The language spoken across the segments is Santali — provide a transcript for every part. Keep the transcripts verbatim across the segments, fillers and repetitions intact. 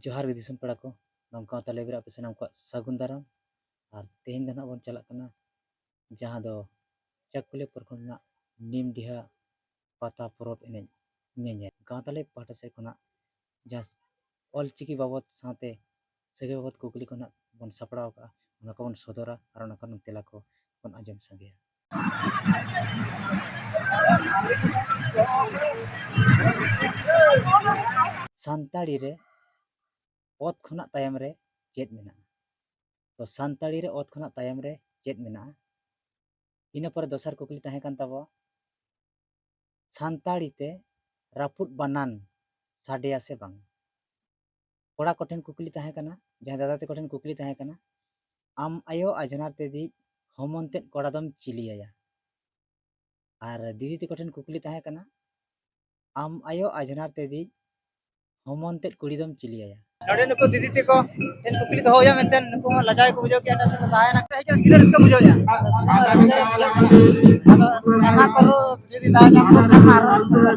ᱡᱚᱦᱟᱨ ᱜᱮ ᱫᱤᱥᱚᱢ ᱯᱮᱲᱟ ᱠᱚ, ᱱᱚᱝᱠᱟ ᱛᱟᱞᱮ ᱵᱮᱨᱟ ᱟᱯᱮ ᱥᱟᱱᱟᱢ ᱠᱚᱣᱟᱜ ᱥᱟᱹᱜᱩᱱ ᱫᱟᱨᱟᱢ᱾ ᱟᱨ ᱛᱮᱦᱮᱧ ᱫᱚ ᱱᱟᱦᱟᱜ ᱵᱚᱱ ᱪᱟᱞᱟᱜ ᱠᱟᱱᱟ ᱡᱟᱦᱟᱸ ᱫᱚ ᱪᱟᱠᱩᱞᱤᱭᱟᱹ ᱯᱨᱚᱠᱷᱚᱸᱰ ᱨᱮᱱᱟᱜ ᱱᱤᱢᱰᱤᱦᱟ ᱯᱟᱛᱟ ᱯᱚᱨᱚᱵᱽ ᱮᱱᱮᱡ ᱧᱮᱧᱮᱞ᱾ ᱜᱟᱶᱛᱟ ᱞᱮ ᱯᱟᱦᱴᱟ ᱥᱮᱫ ᱠᱷᱚᱱᱟᱜ ᱡᱟᱦᱟᱸ ᱚᱞᱪᱤᱠᱤ ᱵᱟᱵᱚᱫ ᱥᱟᱶᱛᱮ ᱥᱟᱹᱜᱟᱹᱭ ᱵᱟᱵᱚᱫ ᱠᱩᱠᱞᱤ ᱠᱚ ᱱᱟᱦᱟᱜ ᱵᱚᱱ ᱥᱟᱯᱲᱟᱣ ᱟᱠᱟᱫᱼᱟ, ᱚᱱᱟ ᱠᱚᱵᱚᱱ ᱥᱚᱫᱚᱨᱟ ᱟᱨ ᱚᱱᱟ ᱠᱚᱨᱮᱱᱟᱜ ᱛᱮᱞᱟ ᱠᱚ ᱵᱚᱱ ᱟᱸᱡᱚᱢ ᱥᱟᱸᱜᱮᱭᱟ᱾ ᱥᱟᱱᱛᱟᱲᱤ ᱨᱮ ᱚᱛ ᱠᱷᱚᱱᱟᱜ ᱛᱟᱭᱚᱢ ᱨᱮ ᱪᱮᱫ ᱢᱮᱱᱟᱜᱼᱟ? ᱛᱚ, ᱥᱟᱱᱛᱟᱲᱤ ᱨᱮ ᱚᱛ ᱠᱷᱚᱱᱟᱜ ᱛᱟᱭᱚᱢ ᱨᱮ ᱪᱮᱫ ᱢᱮᱱᱟᱜᱼᱟ? ᱤᱱᱟᱹ ᱯᱚᱨᱮ ᱫᱚᱥᱟᱨ ᱠᱩᱠᱞᱤ ᱛᱟᱦᱮᱸ ᱠᱟᱱ ᱛᱟᱵᱚᱣᱟ, ᱥᱟᱱᱛᱟᱲᱤ ᱛᱮ ᱨᱟᱹᱯᱩᱫ ᱵᱟᱱᱟᱱ ᱥᱟᱰᱮᱭᱟ ᱥᱮ ᱵᱟᱝ? ᱠᱚᱲᱟ ᱠᱚᱴᱷᱮᱱ ᱠᱩᱠᱞᱤ ᱛᱟᱦᱮᱸ ᱠᱟᱱᱟ, ᱡᱟᱦᱟᱸᱭ ᱫᱟᱫᱟ ᱛᱟᱠᱚ ᱴᱷᱮᱱ ᱠᱩᱠᱞᱤ ᱛᱟᱦᱮᱸ ᱠᱟᱱᱟ, "ᱟᱢ ᱟᱭᱳ ᱟᱡᱷᱱᱟᱨ ᱛᱮ ᱫᱤᱡ ᱦᱚᱢᱚᱱ ᱛᱮᱫ ᱠᱚᱲᱟ ᱫᱚᱢ ᱪᱤᱞᱤᱭᱟᱭᱟ?" ᱟᱨ ᱫᱤᱫᱤ ᱛᱟᱠᱚ ᱴᱷᱮᱱ ᱠᱩᱠᱞᱤ ᱛᱟᱦᱮᱸ ᱠᱟᱱᱟ, "ᱟᱢ ᱟᱭᱳ ᱟᱡᱷᱱᱟᱨ ᱛᱮ ᱫᱤᱡ ᱦᱚᱢᱚᱱ ᱛᱮᱫ ᱠᱩᱲᱤ ᱫᱚᱢ ᱪᱤᱞᱤᱭᱟᱭᱟ?" ᱱᱚᱰᱮ ᱱᱩᱠᱩ ᱫᱤᱫᱤ ᱛᱟᱠᱚ ᱴᱷᱮᱱ ᱠᱩᱠᱞᱤ ᱫᱚᱦᱚ ᱦᱩᱭᱩᱜᱼᱟ, ᱢᱮᱱᱛᱮ ᱱᱩᱠᱩ ᱦᱚᱸ ᱞᱟᱡᱟᱣ ᱜᱮᱠᱚ ᱵᱩᱡᱷᱟᱹᱣ ᱠᱮᱫᱼᱟ, ᱮᱴᱟᱜ ᱥᱮᱫ ᱠᱚ ᱥᱟᱦᱟᱭᱮᱱᱟ᱾ ᱦᱮᱡ ᱠᱟᱛᱮ ᱛᱤᱱᱟᱹᱜ ᱨᱟᱹᱥᱠᱟᱹ ᱵᱩᱡᱷᱟᱹᱣᱮᱫᱼᱟ? ᱨᱟᱹᱥᱠᱟᱹ ᱢᱟ ᱨᱟᱹᱥᱠᱟᱹ ᱵᱩᱡᱷᱟᱹᱜ ᱠᱟᱱᱟ, ᱟᱫᱚ ᱚᱱᱟ ᱠᱚᱨᱮ ᱡᱩᱫᱤ ᱫᱟᱣ ᱧᱟᱢ ᱠᱚᱜ ᱠᱷᱟᱱ ᱢᱟ ᱟᱨᱦᱚᱸ ᱨᱟᱹᱥᱠᱟᱹ ᱠᱚᱜᱼᱟ᱾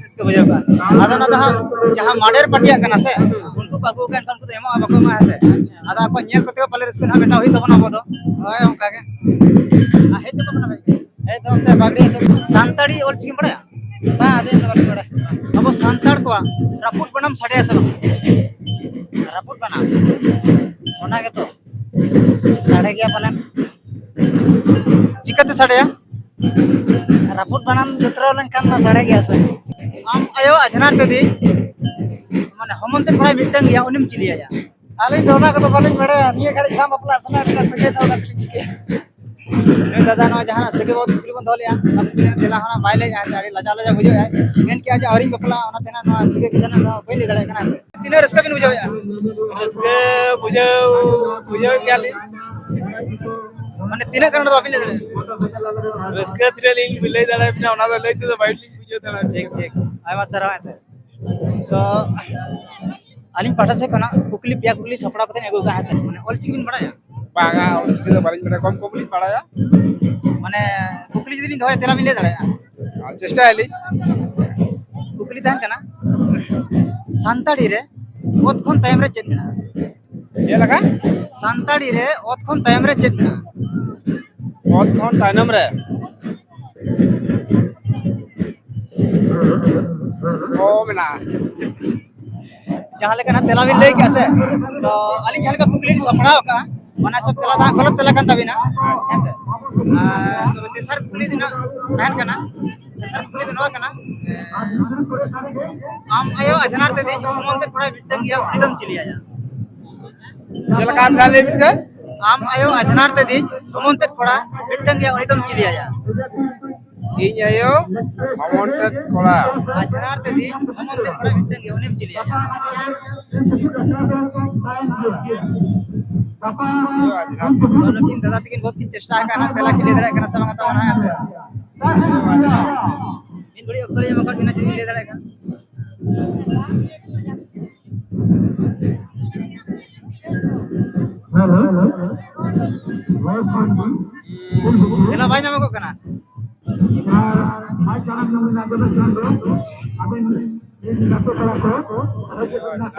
ᱨᱟᱹᱥᱠᱟᱹ ᱵᱩᱡᱷᱟᱹᱣ ᱠᱚᱜᱼᱟ᱾ ᱟᱫᱚ ᱚᱱᱟ ᱫᱚ ᱦᱟᱸᱜ ᱡᱟᱦᱟᱸ ᱢᱟᱰᱮᱨ ᱯᱟᱹᱴᱤᱭᱟᱜ ᱠᱟᱱᱟ ᱥᱮ, ᱩᱱᱠᱩ ᱠᱚ ᱟᱹᱜᱩ ᱠᱷᱟᱱ ᱩᱱᱠᱩ ᱫᱚ ᱮᱢᱚᱜᱼᱟ, ᱵᱟᱠᱚ ᱮᱢᱚᱜᱼᱟ, ᱦᱮᱸ ᱥᱮ? ᱟᱪᱪᱷᱟ᱾ ᱟᱫᱚ ᱟᱠᱚ ᱧᱮᱞ ᱠᱚᱛᱮ ᱜᱮ ᱯᱟᱞᱮ ᱨᱟᱹᱥᱠᱟᱹ ᱱᱟᱦᱟᱜ ᱢᱮᱴᱟᱣ ᱦᱩᱭᱩᱜ ᱛᱟᱵᱚᱱᱟ ᱟᱵᱚ ᱫᱚ᱾ ᱦᱳᱭ, ᱚᱱᱠᱟ ᱜᱮ᱾ ᱟᱨ ᱦᱮᱡ ᱫᱚ ᱚᱠᱟ ᱠᱷᱚᱱᱟᱜ ᱦᱮᱡ? ᱦᱮᱡ ᱫᱚ ᱚᱱᱛᱮ ᱵᱟᱜᱽᱲᱤ ᱥᱮᱫ᱾ ᱥᱟᱱᱛᱟᱲᱤ ᱚᱞ ᱪᱤᱠᱤᱢ ᱵᱟᱲᱟᱭᱟ? ᱵᱟᱝ, ᱟᱹᱞᱤᱧ ᱫᱚ ᱵᱟᱹᱞᱤᱧ ᱵᱟᱲᱟᱭᱟ᱾ ᱟᱵᱚ ᱥᱟᱱᱛᱟᱲ ᱠᱚᱣᱟᱜ ᱨᱟᱹᱯᱩᱫ ᱵᱟᱱᱟᱢ ᱥᱟᱰᱮᱭᱟ ᱥᱮ ᱵᱟᱝ? ᱨᱟᱹᱯᱩᱫ ᱵᱟᱱᱟᱢ? ᱚᱱᱟ ᱜᱮᱛᱚ᱾ ᱥᱟᱰᱮ ᱜᱮᱭᱟ ᱯᱟᱞᱮᱱ᱾ ᱪᱤᱠᱟᱹᱛᱮ ᱥᱟᱰᱮᱭᱟ? ᱨᱟᱹᱯᱩᱫ ᱵᱟᱱᱟᱢ ᱡᱚᱛᱨᱟᱣ ᱞᱮᱱᱠᱷᱟᱱ ᱢᱟ ᱥᱟᱰᱮ ᱜᱮᱭᱟ ᱥᱮ᱾ ᱟᱢ ᱟᱭᱳ ᱟᱡᱷᱱᱟᱨ ᱛᱮ ᱫᱤᱡ, ᱢᱟᱱᱮ ᱦᱚᱢᱚᱱ ᱛᱮᱫ ᱠᱚᱲᱟᱭ ᱢᱤᱫᱴᱟᱝ ᱜᱮᱭᱟ, ᱩᱱᱤᱢ ᱪᱤᱞᱤᱭᱟᱭᱟ? ᱟᱹᱞᱤᱧ ᱫᱚ ᱚᱱᱟ ᱠᱚᱫᱚ ᱵᱟᱹᱞᱤᱧ ᱵᱟᱲᱟᱭᱟ᱾ ᱱᱤᱭᱟᱹ ᱜᱷᱟᱹᱲᱤᱡ ᱵᱟᱝ ᱵᱟᱯᱞᱟᱜ ᱥᱟᱱᱟᱭᱮᱫ ᱞᱤᱧᱟ, ᱥᱟᱹᱜᱟᱹᱭ ᱫᱚᱦᱚ ᱠᱟᱛᱮ ᱞᱤᱧ ᱪᱤᱠᱟᱹᱭᱟ? ᱱᱩᱭ ᱫᱟᱫᱟ ᱱᱚᱣᱟ ᱡᱟᱦᱟᱱᱟᱜ ᱥᱟᱹᱜᱟᱹᱭ ᱵᱟᱵᱚᱫ ᱠᱩᱠᱞᱤ ᱵᱚᱱ ᱫᱚᱦᱚ ᱞᱮᱜᱼᱟ, ᱟᱨ ᱠᱩᱠᱞᱤ ᱨᱮᱱᱟᱜ ᱛᱮᱞᱟ ᱦᱚᱸ ᱱᱟᱜ ᱵᱟᱭ ᱞᱟᱹᱭᱮᱜᱼᱟ, ᱥᱮ ᱟᱹᱰᱤ ᱞᱟᱡᱟᱣ ᱞᱟᱡᱟᱣ ᱵᱩᱡᱷᱟᱹᱣᱮᱜᱼᱟᱭ᱾ ᱢᱮᱱ ᱠᱮᱜᱼᱟ ᱡᱮ ᱟᱹᱣᱨᱤᱧ ᱵᱟᱯᱞᱟᱜᱼᱟ, ᱚᱱᱟᱛᱮ ᱱᱟᱜ ᱱᱚᱣᱟ ᱥᱟᱹᱜᱟᱹᱭ ᱠᱟᱛᱷᱟ ᱱᱟᱜ ᱫᱚ ᱵᱟᱹᱧ ᱞᱟᱹᱭ ᱫᱟᱲᱮᱭᱟᱜ ᱠᱟᱱᱟ, ᱦᱮᱸ ᱥᱮ᱾ ᱛᱤᱱᱟᱹᱜ ᱨᱟᱹᱥᱠᱟᱹ ᱵᱤᱱ ᱵᱩᱡᱷᱟᱹᱣᱮᱜᱼᱟ? ᱨᱟᱹᱥᱠᱟᱹ ᱵᱩᱡᱷᱟᱹᱣ, ᱵᱩᱡᱷᱟᱹᱣᱮᱫ ᱜᱮᱭᱟᱞᱤᱧ᱾ ᱢᱟᱱᱮ ᱛᱤᱱᱟᱹᱜ ᱜᱟᱱ ᱫᱚ ᱵᱟᱵᱤᱱ ᱞᱟᱹᱭ ᱫᱟᱲᱮᱭᱟᱜᱼᱟ? ᱨᱟᱹᱥᱠᱟᱹ ᱛᱤᱱᱟᱹᱜ ᱞᱤᱧ ᱞᱟᱹᱭ ᱫᱟᱲᱮᱭᱟᱵᱤᱱᱟ, ᱚᱱᱟ ᱫᱚ ᱞᱟᱹᱭ ᱛᱮᱫᱚ ᱵᱟᱹᱞᱤᱧ ᱵᱩᱡᱷᱟᱹᱣ ᱫᱟᱲᱮᱭᱟᱜᱼᱟ᱾ ᱴᱷᱤᱠ, ᱴᱷᱤᱠ᱾ ᱟᱭᱢᱟ ᱥᱟᱨᱦᱟᱣ, ᱦᱮᱸ ᱥᱮ᱾ ᱛᱚ, ᱟᱹᱞᱤᱧ ᱯᱟᱦᱴᱟ ᱥᱮᱫ ᱠᱷᱚᱱᱟᱜ ᱠᱩᱠᱞᱤ, ᱯᱮᱭᱟ ᱠᱩᱠᱞᱤ ᱥᱟᱯᱲᱟᱣ ᱠᱟᱛᱮ ᱟᱹᱜᱩ ᱠᱟᱜᱼᱟ, ᱦᱮᱸ ᱥᱮ᱾ ᱢᱟᱱᱮ, ᱚᱞ ᱪᱤᱠᱤ ᱵᱤᱱ ᱵᱟᱲᱟᱭᱟ? ᱵᱟᱝᱟ, ᱚᱞ ᱪᱤᱠᱤ ᱫᱚ ᱵᱟᱹᱞᱤᱧ ᱵᱟᱲᱟᱭᱟ, ᱠᱚᱢ ᱠᱚᱢ ᱞᱤᱧ ᱵᱟᱲᱟᱭᱟ᱾ ᱢᱟᱱᱮ, ᱠᱩᱠᱞᱤ ᱡᱩᱫᱤ ᱞᱤᱧ ᱫᱚᱦᱚᱭᱟ, ᱛᱮᱞᱟ ᱵᱤᱱ ᱞᱟᱹᱭ ᱫᱟᱲᱮᱭᱟᱜᱼᱟ? ᱟᱨ ᱪᱮᱥᱴᱟᱭᱟᱞᱤᱧ᱾ ᱠᱩᱠᱞᱤ ᱛᱟᱦᱮᱱ ᱠᱟᱱᱟ, ᱥᱟᱱᱛᱟᱲᱤ ᱨᱮ ᱚᱛ ᱠᱷᱚᱱ ᱛᱟᱭᱚᱢ ᱨᱮ ᱪᱮᱫ ᱢᱮᱱᱟᱜᱼᱟ? ᱪᱮᱫ ᱞᱮᱠᱟ? ᱥᱟᱱᱛᱟᱲᱤ ᱨᱮ ᱚᱛ ᱠᱷᱚᱱ ᱛᱟᱭᱚᱢ ᱨᱮ ᱪᱮᱫ ᱢᱮᱱᱟᱜᱼᱟ? ᱚᱛ ᱠᱷᱚᱱ ᱛᱟᱭᱱᱚᱢ ᱨᱮ? ᱚ, ᱢᱮᱱᱟᱜᱼᱟ᱾ ᱡᱟᱦᱟᱸ ᱞᱮᱠᱟ ᱱᱟᱜ ᱛᱮᱞᱟ ᱵᱤᱱ ᱞᱟᱹᱭ ᱠᱮᱜᱼᱟ ᱥᱮ, ᱛᱚ ᱟᱹᱞᱤᱧ ᱡᱟᱦᱟᱸ ᱞᱮᱠᱟ ᱠᱩᱠᱞᱤ ᱞᱤᱧ ᱥᱟᱯᱲᱟᱣ ᱠᱟᱜᱼᱟ, ᱚᱱᱟ ᱦᱤᱥᱟᱹᱵ ᱛᱮᱞᱟ ᱫᱚ ᱦᱟᱸᱜ ᱜᱚᱞᱚᱛ ᱛᱮᱞᱟ ᱠᱟᱱ ᱛᱟᱵᱤᱱᱟ᱾ ᱦᱮᱸ ᱥᱮ? ᱟᱨ ᱛᱚᱵᱮ ᱛᱮᱥᱟᱨ ᱠᱩᱠᱞᱤ ᱫᱚ ᱱᱟᱜ ᱛᱟᱦᱮᱱ ᱠᱟᱱᱟ, ᱛᱮᱥᱟᱨ ᱠᱩᱠᱞᱤ ᱫᱚ ᱱᱚᱣᱟ ᱠᱟᱱᱟ, ᱟᱢ ᱟᱭᱳ ᱟᱡᱷᱱᱟᱨ ᱛᱮ ᱫᱮᱡ ᱦᱚᱢᱚᱱ ᱛᱮᱫ ᱠᱚᱲᱟ ᱢᱤᱫᱴᱟᱝ ᱜᱮᱭᱟ, ᱩᱱᱤ ᱫᱚᱢ ᱪᱤᱞᱤᱭᱟᱭᱟ? ᱪᱮᱫ ᱞᱮᱠᱟ ᱟᱨ ᱫᱷᱟᱣ ᱞᱟᱹᱭ ᱵᱤᱱ ᱥᱮ? ᱟᱢ ᱟᱭᱳ ᱟᱡᱷᱱᱟᱨ ᱛᱮ ᱫᱮᱡ ᱦᱚᱢᱚᱱ ᱛᱮᱫ ᱠᱚᱲᱟ ᱢᱤᱫᱴᱟᱝ ᱜᱮᱭᱟ, ᱩᱱᱤ ᱫᱚᱢ ᱪᱤᱞᱤᱭᱟᱭᱟ? ᱤᱧ ᱟᱭᱳ ᱦᱚᱢᱚᱱ ᱛᱮᱫ ᱠᱚᱲᱟ᱾ ᱟᱡᱷᱱᱟᱨ ᱛᱮ ᱫᱮᱡ ᱦᱚᱢᱚᱱ ᱛᱮᱫ ᱠᱚᱲᱟ ᱢᱤᱫᱴᱟᱝ ᱜᱮᱭᱟ, ᱩᱱᱤᱢ ᱪᱤᱞᱤᱭᱟᱭᱟ? ᱟᱭᱳ ᱟᱡᱷᱱᱟᱨ ᱛᱮ᱾ ᱛᱚ ᱱᱩᱠᱤᱱ ᱫᱟᱫᱟ ᱛᱟᱹᱠᱤᱱ ᱵᱚᱦᱩᱛ ᱠᱤᱱ ᱪᱮᱥᱴᱟ ᱟᱠᱟᱱᱟ, ᱛᱮᱞᱟ ᱠᱤᱱ ᱞᱟᱹᱭ ᱫᱟᱲᱮᱭᱟᱜ ᱠᱟᱱᱟ ᱥᱮ ᱵᱟᱝ ᱛᱟᱵᱚᱱᱟ, ᱦᱮᱸ ᱥᱮ? ᱟᱭᱳ ᱟᱡᱷᱱᱟᱨ ᱛᱮ᱾ ᱢᱤᱫ ᱜᱷᱟᱹᱲᱤᱡ ᱚᱠᱛᱚ ᱞᱤᱧ ᱮᱢ ᱟᱠᱟᱫ ᱵᱤᱱᱟ, ᱡᱩᱫᱤ ᱵᱤᱱ ᱞᱟᱹᱭ ᱫᱟᱲᱮᱭᱟᱜ ᱠᱷᱟᱱ᱾ ᱛᱮᱞᱟ ᱵᱟᱭ ᱧᱟᱢᱚᱜᱚᱜ ᱠᱟᱱᱟ᱾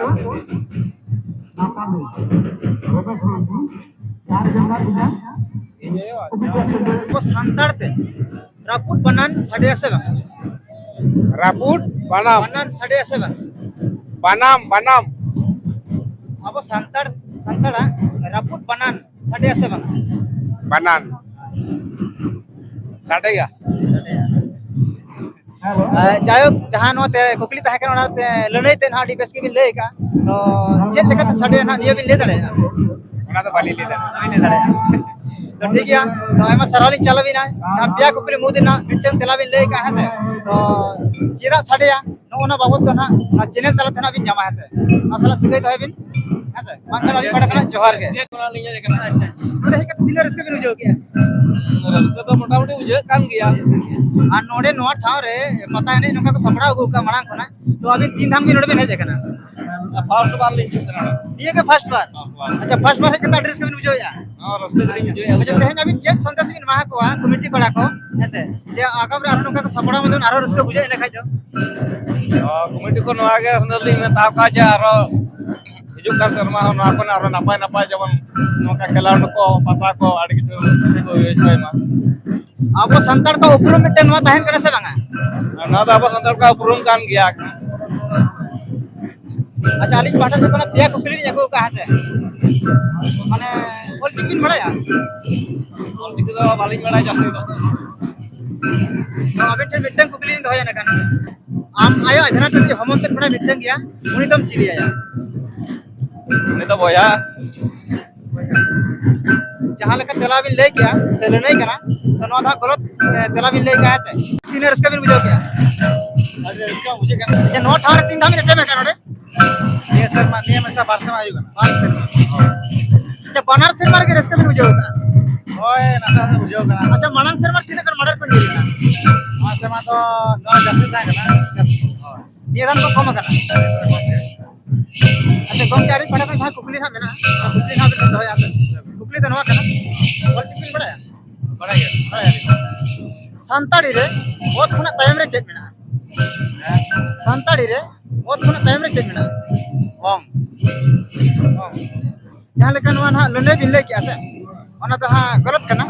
ᱟᱵᱚ ᱥᱟᱱᱛᱟᱲ ᱛᱮ ᱨᱟᱹᱯᱩᱫ ᱵᱟᱱᱟᱱ ᱥᱟᱰᱮᱭᱟ ᱥᱮ ᱵᱟᱝ? ᱨᱟᱹᱯᱩᱫ ᱵᱟᱱᱟᱢ᱾ ᱵᱟᱱᱟᱱ ᱥᱟᱰᱮᱭᱟ ᱥᱮ ᱵᱟᱝ? ᱵᱟᱱᱟᱢ, ᱵᱟᱱᱟᱢ᱾ ᱟᱵᱚ ᱥᱟᱱᱛᱟᱲ, ᱥᱟᱱᱛᱟᱲᱟᱜ ᱨᱟᱹᱯᱩᱫ ᱵᱟᱱᱟᱱ ᱥᱟᱰᱮᱭᱟ ᱥᱮ ᱵᱟᱝ? ᱵᱟᱱᱟᱱ᱾ ᱥᱟᱰᱮᱭᱟ᱾ ᱮ, ᱡᱟᱭᱦᱳᱠ, ᱡᱟᱦᱟᱸ ᱱᱚᱣᱟ ᱛᱮ ᱠᱩᱠᱞᱤ ᱛᱟᱦᱮᱸ ᱠᱟᱱᱟ, ᱚᱱᱟ ᱛᱮ ᱞᱟᱹᱱᱟᱹᱭ ᱛᱮ ᱱᱟᱦᱟᱜ ᱟᱹᱰᱤ ᱵᱮᱥ ᱜᱮᱵᱤᱱ ᱞᱟᱹᱭ ᱟᱠᱟᱫᱼᱟ᱾ ᱛᱚ ᱪᱮᱫ ᱞᱮᱠᱟᱛᱮ ᱥᱟᱰᱮᱭᱟ ᱱᱟᱦᱟᱜ, ᱱᱤᱭᱟᱹ ᱵᱤᱱ ᱞᱟᱹᱭ ᱫᱟᱲᱮᱭᱟᱜᱼᱟ? ᱚᱱᱟ ᱫᱚ ᱵᱟᱹᱞᱤᱧ ᱞᱟᱹᱭ ᱫᱟᱲᱮᱭᱟᱜᱼᱟ᱾ ᱵᱟᱹᱞᱤᱧ ᱞᱟᱹᱭ ᱫᱟᱲᱮᱭᱟᱜᱼᱟ᱾ ᱛᱚ ᱴᱷᱤᱠ ᱜᱮᱭᱟ, ᱛᱚ ᱟᱭᱢᱟ ᱥᱟᱨᱦᱟᱣ ᱞᱤᱧ ᱪᱟᱞ ᱟᱵᱤᱱᱟ᱾ ᱡᱟᱦᱟᱸ ᱯᱮᱭᱟ ᱠᱩᱠᱞᱤ ᱢᱩᱫᱽ ᱨᱮᱱᱟᱜ ᱢᱤᱫᱴᱟᱝ ᱛᱮᱞᱟ ᱵᱤᱱ ᱞᱟᱹᱭ ᱟᱠᱟᱫᱼᱟ, ᱦᱮᱸ ᱥᱮ? ᱛᱚ ᱪᱮᱫᱟᱜ ᱥᱟᱰᱮᱭᱟ, ᱱᱚᱜᱼᱚ ᱱᱟ ᱵᱟᱵᱚᱫ ᱫᱚ ᱱᱟᱦᱟᱜ ᱚᱱᱟ ᱪᱮᱱᱮᱞ ᱛᱟᱞᱟ ᱛᱮ ᱱᱟᱦᱟᱜ ᱵᱤᱱ ᱧᱟᱢᱟ, ᱦᱮᱸ ᱥᱮ? ᱚᱱᱟ ᱥᱟᱞᱟᱜ ᱥᱟᱹᱜᱟᱹᱭ ᱫᱚᱦᱚᱭ ᱵᱤᱱ, ᱦᱮᱸ ᱥᱮ? ᱵᱟᱝᱠᱷᱟᱱ ᱟᱹᱞᱤᱧ ᱯᱟᱦᱴᱟ ᱠᱷᱚᱱᱟᱜ ᱡᱚᱦᱟᱨ ᱜᱮ᱾ ᱪᱮᱫ ᱠᱷᱚᱱᱟᱜ ᱞᱤᱧ ᱦᱮᱡ ᱟᱠᱟᱱᱟ? ᱟᱪᱪᱷᱟ, ᱱᱚᱰᱮ ᱦᱮᱡ ᱠᱟᱛᱮ ᱛᱤᱱᱟᱹᱜ ᱨᱟᱹᱥᱠᱟᱹ ᱵᱤᱱ ᱵᱩᱡᱷᱟᱹᱣ ᱠᱮᱜᱼᱟ? ᱨᱟᱹᱥᱠᱟᱹ ᱫᱚ ᱢᱚᱴᱟᱢᱩᱴᱤ ᱵᱩᱡᱷᱟᱹᱜ ᱠᱟᱱ ᱜᱮᱭᱟ᱾ ᱟᱨ ᱱᱚᱰᱮ ᱱᱚᱣᱟ ᱴᱷᱟᱶ ᱨᱮ ᱯᱟᱛᱟ ᱮᱱᱮᱡ ᱱᱚᱝᱠᱟ ᱠᱚ ᱥᱟᱯᱲᱟᱣ ᱟᱹᱜᱩ ᱠᱟᱜᱼᱟ ᱢᱟᱲᱟᱝ ᱠᱷᱚᱱᱟᱜ, ᱛᱚ ᱟᱹᱵᱤᱱ ᱛᱤᱱ ᱫᱷᱟᱢ ᱵᱤᱱ ᱱᱚᱰᱮ ᱵᱤᱱ ᱦᱮᱡ ᱟᱠᱟᱱᱟ? ᱯᱷᱟᱥᱴ ᱵᱟᱨ ᱞᱤᱧ ᱦᱤᱡᱩᱜ ᱠᱟᱱᱟ ᱱᱚᱰᱮ᱾ ᱱᱤᱭᱟᱹ ᱜᱮ ᱯᱷᱟᱥᱴ ᱵᱟᱨ? ᱯᱷᱟᱥᱴ ᱵᱟᱨ᱾ ᱟᱪᱪᱷᱟ, ᱯᱷᱟᱥᱴ ᱵᱟᱨ ᱦᱮᱡ ᱠᱟᱛᱮ ᱟᱹᱰᱤ ᱨᱟᱹᱥᱠᱟᱹ ᱵᱤᱱ ᱵᱩᱡᱷᱟᱹᱣᱮᱫᱼᱟ? ᱦᱚᱸ, ᱨᱟᱹᱥᱠᱟᱹ ᱫᱚᱞᱤᱧ ᱵᱩᱡᱷᱟᱹᱣᱮᱫᱼᱟ, ᱟᱪᱪᱷᱟ, ᱵᱩᱡᱷᱟᱹᱣ᱾ ᱛᱮᱦᱮᱧ ᱟᱹᱵᱤᱱ ᱪᱮᱫ ᱥᱟᱸᱫᱮᱥ ᱵᱤᱱ ᱮᱢᱟ ᱠᱚᱣᱟ ᱠᱚᱢᱤᱴᱤ ᱠᱚᱲᱟ ᱠᱚ, ᱦᱮᱸ ᱥᱮ, ᱡᱮ ᱟᱜᱟᱢ ᱨᱮ ᱟᱨᱦᱚᱸ ᱱᱚᱝᱠᱟ ᱠᱚ ᱥᱟᱯᱲᱟᱣ ᱢᱟ ᱡᱮᱢᱚᱱ ᱟᱨᱦᱚᱸ ᱨᱟᱹᱥᱠᱟᱹ ᱵᱩᱡᱷᱟᱹᱜ ᱤᱱᱟᱹ ᱠᱷᱟᱡ ᱫᱚ? ᱛᱚ, ᱠᱚᱢᱤᱴᱤ ᱠᱚ ᱱᱚᱣᱟ ᱜᱮ ᱥᱟᱸᱫᱮᱥ ᱞᱤᱧ ᱢᱮᱛᱟ ᱠᱚᱣᱟ ᱡᱮ ᱟᱨᱦᱚᱸ ᱦᱤᱡᱩᱜ ᱠᱟᱱ ᱥᱮᱨᱢᱟ ᱦᱚᱸ ᱱᱚᱣᱟ ᱠᱷᱚᱱ ᱟᱨᱚ ᱱᱟᱯᱟᱭ ᱱᱟᱯᱟᱭ ᱡᱮᱢᱚᱱ ᱱᱚᱝᱠᱟ ᱠᱷᱮᱞᱳᱰ ᱠᱚ, ᱯᱟᱛᱟ ᱠᱚ ᱟᱹᱰᱤ ᱠᱤᱪᱷᱩ ᱠᱚ ᱦᱩᱭ ᱦᱚᱪᱚᱭ ᱢᱟ᱾ ᱟᱵᱚ ᱥᱟᱱᱛᱟᱲ ᱠᱚ ᱩᱯᱨᱩᱢ ᱢᱤᱫᱴᱮᱱ ᱱᱚᱣᱟ ᱛᱟᱦᱮᱱ ᱠᱟᱱᱟ ᱥᱮ ᱵᱟᱝᱟ? ᱟᱨ ᱱᱚᱣᱟ ᱫᱚ ᱟᱵᱚ ᱥᱟᱱᱛᱟᱲ ᱠᱚᱣᱟᱜ ᱩᱯᱨᱩᱢ ᱠᱟᱱ ᱜᱮᱭᱟ᱾ ᱟᱪᱪᱷᱟ, ᱟᱹᱞᱤᱧ ᱯᱟᱦᱴᱟ ᱥᱮᱫ ᱠᱷᱚᱱᱟᱜ ᱯᱮᱭᱟ ᱠᱩᱠᱞᱤ ᱞᱤᱧ ᱟᱹᱜᱩ ᱟᱠᱟᱫᱼᱟ, ᱦᱮᱸ ᱥᱮ? ᱢᱟᱱᱮ, ᱚᱞ ᱪᱤᱠᱤ ᱵᱤᱱ ᱵᱟᱲᱟᱭᱟ? ᱚᱞ ᱪᱤᱠᱤ ᱫᱚ ᱵᱟᱹᱞᱤᱧ ᱵᱟᱲᱟᱭᱟ ᱡᱟᱹᱥᱛᱤ ᱫᱚ᱾ ᱛᱚ, ᱟᱵᱮᱱ ᱴᱷᱮᱱ ᱢᱤᱫᱴᱟᱝ ᱠᱩᱠᱞᱤ ᱞᱤᱧ ᱫᱚᱦᱚᱭᱟ ᱱᱟᱜ ᱠᱷᱟᱱ᱾ ᱟᱢ ᱟᱭᱳ ᱟᱡᱷᱱᱟᱨ ᱛᱮ ᱡᱩᱫᱤ ᱦᱚᱢᱚᱱ ᱛᱮᱫ ᱠᱚᱲᱟ ᱢᱤᱫᱴᱟᱝ ᱜᱮᱭᱟ, ᱩᱱᱤ ᱫᱚᱢ ᱪᱤᱞᱤᱭᱟᱭᱟ? ᱩᱱᱤ ᱫᱚ ᱵᱚᱭᱦᱟ᱾ ᱡᱟᱦᱟᱸ ᱞᱮᱠᱟ ᱛᱮᱞᱟ ᱵᱤᱱ ᱞᱟᱹᱭ ᱠᱮᱜᱼᱟ, ᱥᱮ ᱞᱟᱹᱱᱟᱹᱭ ᱠᱟᱱᱟ, ᱛᱚ ᱱᱚᱣᱟ ᱫᱚ ᱦᱟᱸᱜ ᱜᱚᱞᱚᱛ, ᱮ, ᱛᱮᱞᱟ ᱵᱤᱱ ᱞᱟᱹᱭ ᱠᱮᱜᱼᱟ, ᱦᱮᱸ ᱥᱮ? ᱛᱤᱱᱟᱹᱜ ᱨᱟᱹᱥᱠᱟᱹ ᱵᱤᱱ ᱵᱩᱡᱷᱟᱹᱣ ᱠᱮᱜᱼᱟ? ᱟᱹᱰᱤ ᱨᱟᱹᱥᱠᱟᱹ ᱵᱩᱡᱷᱟᱹᱜ ᱠᱟᱱᱟ᱾ ᱟᱪᱪᱷᱟ, ᱱᱚᱣᱟ ᱴᱷᱟᱶ ᱨᱮ ᱛᱤᱱ ᱫᱷᱟᱣ ᱵᱤᱱ ᱮᱴᱮᱢ ᱟᱠᱟᱱᱟ ᱱᱚᱰᱮ? ᱱᱤᱭᱟᱹ ᱥᱮᱨᱢᱟ, ᱱᱤᱭᱟᱹ ᱢᱮᱥᱟ ᱵᱟᱨ ᱥᱮᱨᱢᱟ ᱦᱩᱭᱩᱜ ᱠᱟᱱᱟ᱾ ᱵᱟᱨ ᱥᱮᱨᱢᱟ᱾ ᱟᱪᱪᱷᱟ, ᱵᱟᱱᱟᱨ ᱥᱮᱨᱢᱟ ᱨᱮᱜᱮ ᱨᱟᱹᱥᱠᱟᱹ ᱵᱤᱱ ᱵᱩᱡᱷᱟᱹᱣ ᱠᱟᱜᱼᱟ? ᱦᱳᱭ, ᱱᱟᱥᱮ ᱱᱟᱥᱮ ᱵᱩᱡᱷᱟᱹᱣ ᱠᱟᱱᱟ᱾ ᱟᱪᱪᱷᱟ, ᱢᱟᱲᱟᱝ ᱥᱮᱨᱢᱟ ᱛᱤᱱᱟᱹᱜ ᱜᱟᱱ ᱢᱟᱰᱮᱨ ᱠᱚ ᱧᱮᱞ ᱞᱮᱱᱟ? ᱱᱚᱣᱟ ᱥᱮᱨᱢᱟ ᱫᱚ ᱱᱚᱣᱟ ᱡᱟᱹᱥᱛᱤ ᱛᱟᱦᱮᱸ ᱠᱟᱱᱟ᱾ ᱦᱳᱭ᱾ ᱱᱤᱭᱟᱹ ᱫᱷᱟᱣ ᱠᱚ ᱠᱚᱢ ᱟᱠᱟᱱᱟ? ᱟᱪᱪᱷᱟ, ᱜᱚᱢᱠᱮ, ᱟᱹᱞᱤᱧ ᱯᱟᱦᱴᱟ ᱠᱷᱚᱱ ᱡᱟᱦᱟᱸ ᱠᱩᱠᱞᱤ ᱱᱟᱦᱟᱜ ᱢᱮᱱᱟᱜᱼᱟ, ᱚᱱᱟ ᱠᱩᱠᱞᱤ ᱱᱟᱦᱟᱜ ᱵᱤᱱ ᱫᱚᱦᱚᱭᱟ᱾ ᱟᱵᱮᱱ ᱠᱩᱠᱞᱤ ᱫᱚ ᱱᱚᱣᱟ ᱠᱟᱱᱟ, ᱚᱞ ᱪᱤᱠᱤ ᱵᱤᱱ ᱵᱟᱲᱟᱭᱟ? ᱵᱟᱲᱟᱭ ᱜᱮᱭᱟ᱾ ᱵᱟᱲᱟᱭᱟ᱾ ᱥᱟᱱᱛᱟᱲᱤ ᱨᱮ ᱚᱛ ᱠᱷᱚᱱᱟᱜ ᱛᱟᱭᱚᱢ ᱨᱮ ᱪᱮᱫ ᱢᱮᱱᱟᱜᱼᱟ? ᱦᱮᱸ? ᱥᱟᱱᱛᱟᱲᱤ ᱨᱮ ᱚᱛ ᱠᱷᱚᱱᱟᱜ ᱛᱟᱭᱚᱢ ᱨᱮ ᱪᱮᱫ ᱢᱮᱱᱟᱜᱼᱟ? ᱚᱝ᱾ ᱚᱝ᱾ ᱡᱟᱦᱟᱸ ᱞᱮᱠᱟ ᱱᱚᱣᱟ ᱱᱟᱦᱟᱜ ᱞᱟᱹᱱᱟᱹᱭ ᱵᱤᱱ ᱞᱟᱹᱭ ᱠᱮᱜᱼᱟ ᱥᱮ, ᱚᱱᱟ ᱫᱚ ᱦᱟᱸᱜ ᱜᱟᱞᱚᱛ ᱠᱟᱱᱟ᱾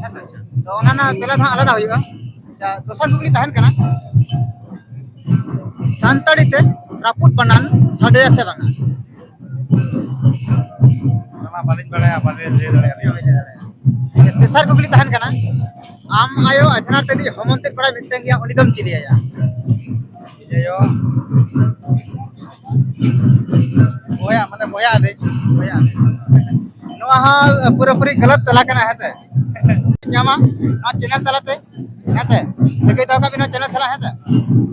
ᱦᱮᱸ ᱥᱮ? ᱛᱚ, ᱚᱱᱟ ᱨᱮᱱᱟᱜ ᱛᱮᱞᱟ ᱫᱚ ᱦᱟᱸᱜ ᱟᱞᱟᱫᱟ ᱦᱩᱭᱩᱜᱼᱟ᱾ ᱟᱪᱪᱷᱟ, ᱫᱚᱥᱟᱨ ᱠᱩᱠᱞᱤ ᱛᱟᱦᱮᱱ ᱠᱟᱱᱟ, ᱥᱟᱱᱛᱟᱲᱤ ᱛᱮ ᱨᱟᱹᱯᱩᱫ ᱵᱟᱱᱟᱱ ᱥᱟᱰᱮᱭᱟ ᱥᱮ ᱵᱟᱝᱟ? ᱚᱱᱟ ᱢᱟ ᱵᱟᱹᱞᱤᱧ ᱵᱟᱲᱟᱭᱟ, ᱵᱟᱹᱞᱤᱧ ᱞᱟᱹᱭ ᱫᱟᱲᱮᱭᱟᱜᱼᱟ᱾ ᱛᱮᱥᱟᱨ ᱠᱩᱠᱞᱤ ᱛᱟᱦᱮᱱ ᱠᱟᱱᱟ, ᱟᱢ ᱟᱭᱳ ᱟᱡᱷᱱᱟᱨ ᱛᱮᱫᱤᱡ ᱦᱚᱢᱚᱱ ᱛᱮᱫ ᱠᱚᱲᱟ ᱢᱤᱫᱴᱟᱝ ᱜᱮᱭᱟ, ᱩᱱᱤ ᱫᱚᱢ ᱪᱤᱞᱤᱭᱟᱭᱟ? ᱤᱧ ᱟᱭᱳ ᱵᱚᱭᱦᱟ, ᱢᱟᱱᱮ ᱵᱚᱭᱦᱟ ᱟᱹᱞᱤᱧ᱾ ᱵᱚᱭᱦᱟ᱾ ᱱᱚᱣᱟ ᱦᱚᱸ ᱯᱩᱨᱟᱹᱯᱩᱨᱤ ᱜᱟᱞᱟᱛ ᱛᱮᱞᱟ ᱠᱟᱱᱟ, ᱦᱮᱸ ᱥᱮ? ᱧᱟᱢᱟ ᱱᱚᱣᱟ ᱪᱮᱱᱮᱞ ᱛᱟᱞᱟᱛᱮ, ᱦᱮᱸ ᱥᱮ? ᱥᱟᱹᱜᱟᱹᱭ ᱫᱚᱦᱚ ᱠᱟᱜ ᱵᱤᱱ ᱱᱚᱣᱟ ᱪᱮᱱᱮᱞ ᱥᱟᱞᱟᱜ, ᱦᱮᱸ ᱥᱮ?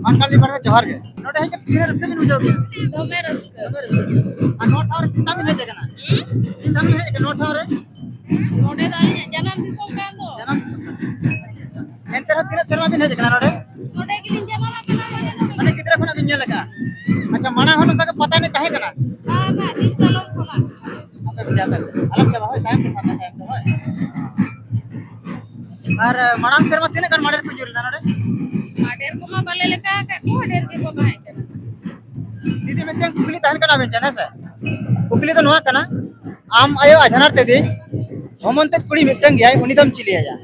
ᱢᱟ ᱮᱱᱠᱷᱟᱱ ᱢᱤᱫ ᱵᱟᱨ ᱡᱚᱦᱟᱨ ᱜᱮ᱾ ᱱᱚᱰᱮ ᱦᱮᱡ ᱠᱟᱛᱮ ᱛᱤᱱᱟᱹᱜ ᱨᱟᱹᱥᱠᱟᱹ ᱵᱤᱱ ᱵᱩᱡᱷᱟᱹᱣ ᱠᱮᱫᱟ? ᱫᱚᱢᱮ ᱨᱟᱹᱥᱠᱟᱹ᱾ ᱫᱚᱢᱮ ᱨᱟᱹᱥᱠᱟᱹ᱾ ᱟᱨ ᱱᱚᱣᱟ ᱴᱷᱟᱶ ᱨᱮ ᱛᱤᱱ ᱫᱷᱟᱣ ᱵᱤᱱ ᱦᱮᱡ ᱟᱠᱟᱱᱟ? ᱦᱩᱸ? ᱛᱤᱱ ᱫᱷᱟᱣ ᱵᱤᱱ ᱦᱮᱡ ᱟᱠᱟᱱᱟ ᱱᱚᱣᱟ ᱴᱷᱟᱶ ᱨᱮ? ᱱᱚᱰᱮ ᱫᱚ ᱟᱹᱞᱤᱧᱟᱜ ᱡᱟᱱᱟᱢ ᱫᱤᱥᱚᱢ ᱠᱟᱱ ᱫᱚ᱾ ᱡᱟᱱᱟᱢ ᱫᱤᱥᱚᱢ ᱠᱟᱱ᱾ ᱮᱱᱛᱮ ᱨᱮᱦᱚᱸ ᱛᱤᱱᱟᱹᱜ ᱥᱮᱨᱢᱟ ᱵᱤᱱ ᱦᱮᱡ ᱟᱠᱟᱱᱟ ᱱᱚᱰᱮ? ᱱᱚᱰᱮ ᱜᱮᱞᱤᱧ ᱡᱟᱱᱟᱢ ᱟᱠᱟᱱᱟ, ᱱᱚᱰᱮ ᱫᱚ᱾ ᱢᱟᱱᱮ ᱜᱤᱫᱽᱨᱟᱹ ᱠᱷᱚᱱᱟᱜ ᱵᱤᱱ ᱧᱮᱞ ᱟᱠᱟᱫᱼᱟ? ᱟᱪᱪᱷᱟ, ᱢᱟᱲᱟᱝ ᱦᱚᱸ ᱱᱚᱝᱠᱟ ᱜᱮ ᱯᱟᱛᱟ ᱮᱱᱮᱡ ᱛᱟᱦᱮᱸ ᱠᱟᱱᱟ? ᱵᱟᱝ, ᱵᱟᱝ, ᱱᱤᱡ ᱠᱟᱞᱚᱢ ᱠᱷᱚᱱᱟᱜ᱾ ᱟᱯᱮ ᱯᱮ, ᱟᱯᱮ ᱯᱮ᱾ ᱟᱞᱚᱢ ᱪᱟᱵᱟ, ᱦᱳᱭ, ᱛᱟᱭᱚᱢ ᱛᱮ ᱥᱟᱵ ᱢᱮ, ᱛᱟᱭᱚᱢ ᱛᱮ, ᱦᱳᱭ᱾ ᱟᱨ, ᱢᱟᱲᱟᱝ ᱥᱮᱨᱢᱟ ᱛᱤᱱᱟᱹᱜ ᱜᱟᱱ ᱢᱟᱰᱮᱨ ᱠᱚ ᱧᱩᱨ ᱞᱮᱱᱟ ᱱᱚᱰᱮ? ᱢᱟᱰᱮᱨ ᱠᱚᱢᱟ ᱵᱟᱞᱮ ᱞᱮᱠᱟ ᱟᱠᱟᱫ ᱠᱚᱣᱟ, ᱰᱷᱮᱨ ᱜᱮᱠᱚ ᱛᱟᱦᱮᱸ ᱠᱟᱱᱟ᱾ ᱫᱤᱫᱤ, ᱢᱤᱫᱴᱮᱱ ᱠᱩᱠᱞᱤ ᱛᱟᱦᱮᱱ ᱠᱟᱱᱟ ᱟᱵᱮᱱ ᱴᱷᱮᱱ, ᱦᱮᱸ ᱥᱮ? ᱠᱩᱠᱞᱤ ᱫᱚ ᱱᱚᱣᱟ ᱠᱟᱱᱟ, ᱟᱢ ᱟᱭᱳ ᱟᱡᱷᱱᱟᱨ ᱛᱮᱫᱤᱡ ᱦᱚᱢᱚᱱ ᱛᱮᱫ ᱠᱩᱲᱤ ᱢᱤᱫᱴᱟᱝ ᱜᱮᱭᱟᱭ, ᱩᱱᱤ ᱫᱚᱢ ᱪᱤᱞᱤᱭᱟᱭᱟ?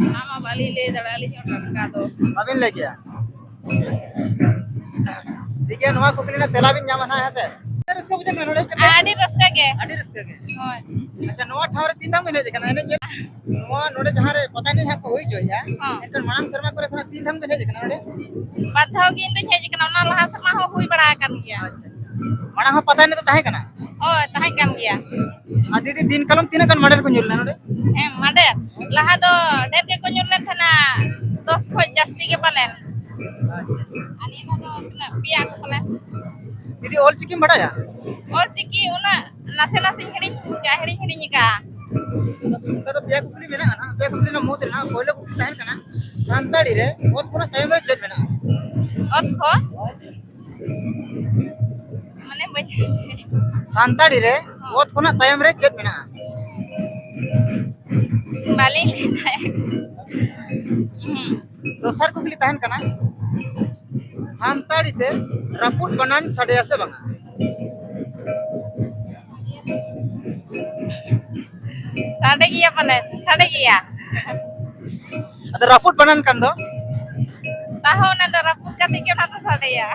ᱚᱱᱟ ᱢᱟ ᱵᱟᱹᱞᱤᱧ ᱞᱟᱹᱭ ᱫᱟᱲᱮᱭᱟᱜᱼᱟ ᱟᱹᱞᱤᱧ ᱦᱚᱸ ᱴᱟᱴᱠᱟ ᱫᱚ᱾ ᱵᱟᱵᱤᱱ ᱞᱟᱹᱭ ᱠᱮᱭᱟ? ᱴᱷᱤᱠ ᱜᱮᱭᱟ, ᱱᱚᱣᱟ ᱠᱩᱠᱞᱤ ᱨᱮᱱᱟᱜ ᱛᱮᱞᱟ ᱵᱤᱱ ᱧᱟᱢᱟ ᱱᱟᱦᱟᱜ, ᱦᱮᱸ ᱥᱮ? ᱨᱟᱹᱥᱠᱟᱹ ᱵᱩᱡᱷᱟᱹᱜ ᱠᱟᱱᱟ ᱱᱚᱰᱮ ᱦᱮᱡ ᱠᱟᱛᱮ? ᱟᱹᱰᱤ ᱨᱟᱹᱥᱠᱟᱹ ᱜᱮ᱾ ᱟᱹᱰᱤ ᱨᱟᱹᱥᱠᱟᱹ ᱜᱮ᱾ ᱦᱳᱭ᱾ ᱟᱪᱪᱷᱟ, ᱱᱚᱣᱟ ᱴᱷᱟᱶ ᱨᱮ ᱛᱤᱱ ᱫᱷᱟᱣ ᱵᱤᱱ ᱦᱮᱡ ᱟᱠᱟᱱᱟ ᱮᱱᱮᱡ ᱧᱮᱞ? ᱱᱚᱣᱟ ᱱᱚᱰᱮ ᱡᱟᱦᱟᱸ ᱨᱮ ᱯᱟᱛᱟ ᱮᱱᱮᱡ ᱦᱟᱸᱜ ᱠᱚ ᱦᱩᱭ ᱦᱚᱪᱚᱭᱮᱫᱼᱟ, ᱦᱚᱸ᱾ ᱮᱱᱠᱷᱟᱱ ᱢᱟᱲᱟᱝ ᱥᱮᱨᱢᱟ ᱠᱚᱨᱮ ᱠᱷᱚᱱᱟᱜ ᱛᱤᱱ ᱫᱷᱟᱣ ᱵᱤᱱ ᱦᱮᱡ ᱟᱠᱟᱱᱟ ᱱᱚᱰᱮ? ᱵᱟᱨ ᱫᱷᱟᱣ ᱜᱮ ᱤᱧ ᱫᱚᱧ ᱦᱮᱡ ᱟᱠᱟᱱᱟ, ᱚᱱᱟ ᱞᱟᱦᱟ ᱥᱮᱨᱢᱟ ᱦᱚᱸ ᱦᱩᱭ ᱵᱟᱲᱟ ᱟᱠᱟᱱ ᱜᱮᱭᱟ᱾ ᱟᱪᱪᱷᱟ, ᱟᱪᱪᱷᱟ᱾ ᱢᱟᱲᱟᱝ ᱦᱚᱸ ᱯᱟᱛᱟ ᱮᱱᱮᱡ ᱫᱚ ᱛᱟᱦᱮᱸ ᱠᱟᱱᱟ? ᱦᱳᱭ, ᱛᱟᱦᱮᱸ ᱠᱟᱱ ᱜᱮᱭᱟ᱾ ᱟᱨ ᱫᱤᱫᱤ, ᱫᱤᱱ ᱠᱟᱞᱚᱢ ᱛᱤᱱᱟᱹᱜ ᱜᱟᱱ ᱢᱟᱰᱮᱨ ᱠᱚ ᱧᱩᱨ ᱞᱮᱱᱟ ᱱᱚᱰᱮ? ᱦᱮᱸ, ᱢᱟᱰᱮᱨ ᱞᱟᱦᱟ ᱫᱚ ᱰᱷᱮᱨ ᱜᱮᱠᱚ ᱧᱩᱨ ᱞᱮᱱ ᱛᱟᱦᱮᱱᱟ, ᱫᱚᱥ ᱠᱷᱚᱱ ᱡᱟᱹᱥᱛᱤ ᱜᱮ ᱯᱟᱞᱮᱱ᱾ ᱟᱨ ᱱᱤᱭᱟᱹ ᱫᱷᱟᱣ ᱫᱚ ᱛᱤᱱᱟᱹᱜ, ᱯᱮᱭᱟ ᱠᱚ ᱯᱟᱞᱮᱱ᱾ ᱫᱤᱫᱤ, ᱚᱞ ᱪᱤᱠᱤᱢ ᱵᱟᱲᱟᱭᱟ? ᱚᱞ ᱪᱤᱠᱤ ᱩᱱᱟᱹᱜ ᱱᱟᱥᱮ ᱱᱟᱥᱮᱧ ᱦᱤᱲᱤᱧ ᱠᱟᱜᱼᱟ, ᱦᱤᱲᱤᱧ ᱦᱤᱲᱤᱧ ᱠᱟᱜᱼᱟ᱾ ᱚᱱᱠᱟ ᱫᱚ ᱯᱮᱭᱟ ᱠᱩᱠᱞᱤ ᱢᱮᱱᱟᱜᱼᱟ ᱱᱟᱦᱟᱜ᱾ ᱯᱮᱭᱟ ᱠᱩᱠᱞᱤ ᱨᱮᱱᱟᱜ ᱢᱩᱫᱽ ᱨᱮ ᱱᱟᱦᱟᱜ ᱯᱳᱭᱞᱳ ᱠᱩᱠᱞᱤ ᱛᱟᱦᱮᱱ ᱠᱟᱱᱟ, ᱥᱟᱱᱛᱟᱲᱤ ᱨᱮ ᱚᱛ ᱠᱷᱚᱱᱟᱜ ᱛᱟᱭᱚᱢ ᱨᱮ ᱪᱮᱫ ᱢᱮᱱᱟᱜᱼᱟ? ᱚᱛ ᱠᱷᱚᱱ? ᱢᱟᱱᱮ ᱵᱟᱹᱧ ᱥᱟᱱᱛᱟᱲᱤ ᱨᱮ ᱚᱛ ᱠᱷᱚᱱᱟᱜ ᱛᱟᱭᱚᱢ ᱨᱮ ᱪᱮᱫ ᱢᱮᱱᱟᱜᱼᱟ? ᱵᱟᱹᱞᱤᱧ ᱞᱟᱹᱭ ᱫᱟᱲᱮᱭᱟᱜ ᱠᱟᱱᱟ᱾ ᱦᱩᱸ᱾ ᱫᱚᱥᱟᱨ ᱠᱩᱠᱞᱤ ᱛᱟᱦᱮᱱ ᱠᱟᱱᱟ, ᱥᱟᱱᱛᱟᱲᱤ ᱛᱮ ᱨᱟᱹᱯᱩᱫ ᱵᱟᱱᱟᱱ ᱥᱟᱰᱮᱭᱟ ᱥᱮ ᱵᱟᱝᱟ? ᱥᱟᱰᱮ ᱜᱮᱭᱟ ᱯᱟᱞᱮ, ᱥᱟᱰᱮ ᱜᱮᱭᱟ᱾ ᱟᱫᱚ ᱨᱟᱹᱯᱩᱫ ᱵᱟᱱᱟᱱ ᱠᱟᱱ ᱫᱚ? ᱛᱟᱦᱚᱸ ᱚᱱᱟ ᱫᱚ ᱨᱟᱹᱯᱩᱫ ᱠᱟᱛᱮ ᱜᱮ ᱚᱱᱟ ᱫᱚ ᱥᱟᱰᱮᱭᱟ᱾